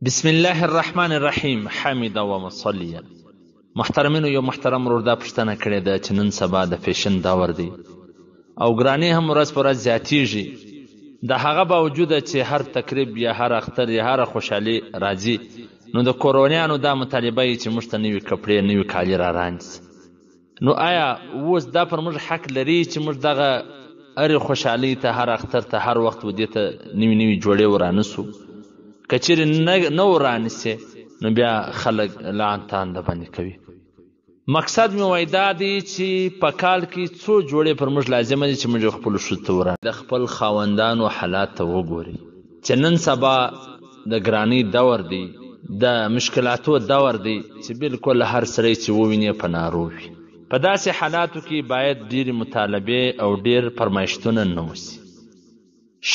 بسم الله الرحمن الرحیم حامدا ومصلیا. محترمینو، یو محترم ورور دا پوښتنه کړې ده چې نن سبا د فیشن دور دی او ګرانې هم ورځ په ورځ زیاتیږي، د هغه باوجوده چې هر تقریب یا هر اختر یا هره خوشحالي راځي نو د کورونیانو دا مطالبه یي چې موږ ته نوي کپړې، نوي کالي را رانیسي. نو آیا اوس دا پر موږ حق لري چې موږ دغه هرې خوشحالۍ ته، هر اختر ته، هر وخت و دې ته نوي نوي جوړې ورانسو؟ که چېرې نه ورانیسې نو بیا خلک لعن تان د باندې کوي. مقصد مې وای دا دی چې په کال کې څو جوړې پر موږ لازمه دي چې موږ خپلو ښځو ته ورانیسو. د خپل خاوندانو حالات ته وګورئ چې نن سبا د ګرانۍ دور دی، د مشکلاتو دور دی چې بالکل هر سړی چې ووینې په نارو وي. په داسې حالاتو کې باید ډېرې مطالبې او ډېر فرمایشتونه نه وسي.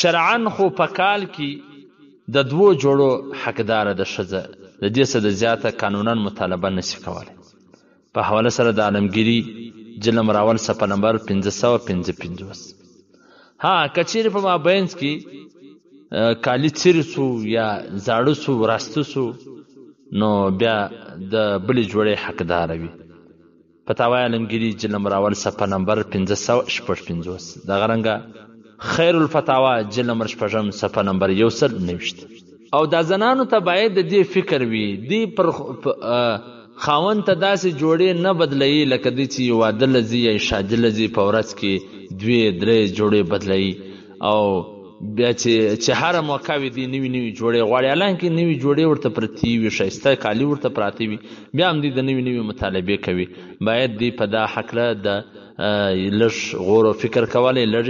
شرعاً خو په کال کې د دوو جوړو حقداره ده ښځه، د دې څه د زیاته قانونا مطالبه نشي کولی. په حواله سره د عالمګیري جلد نمبر اول صفحه نمبر 555. ها، که چیرې په مابینځ کې کالي څیرې سو یا زاړه سو، وراسته سو، نو بیا د بلې جوړې حقداره وي. فتاوی عالمګیري جلد نمبر اول صفحه نمبر 556. دغه رنګه خیر الفتاوا جلد نمبر شپږم صفحه نمبر 129. او دا زنانو ته باید د دې فکر وي، دی پر خاوند ته داسې جوړې نه بدلوي لکه دی چې یو واده له ځي یا شادي له ځي په ورځ کې دوې درې جوړې بدلوي، او بیا چې هره موقع وي دی نوي نوي جوړې غواړي، حالانکه نوي جوړې ورته پرتې وي، ښایسته کالي ورته پراته وي، بیا هم دی د نوي نوي مطالبې کوي. باید دی په دا هکله د لږ غور او فکر کولی، لږ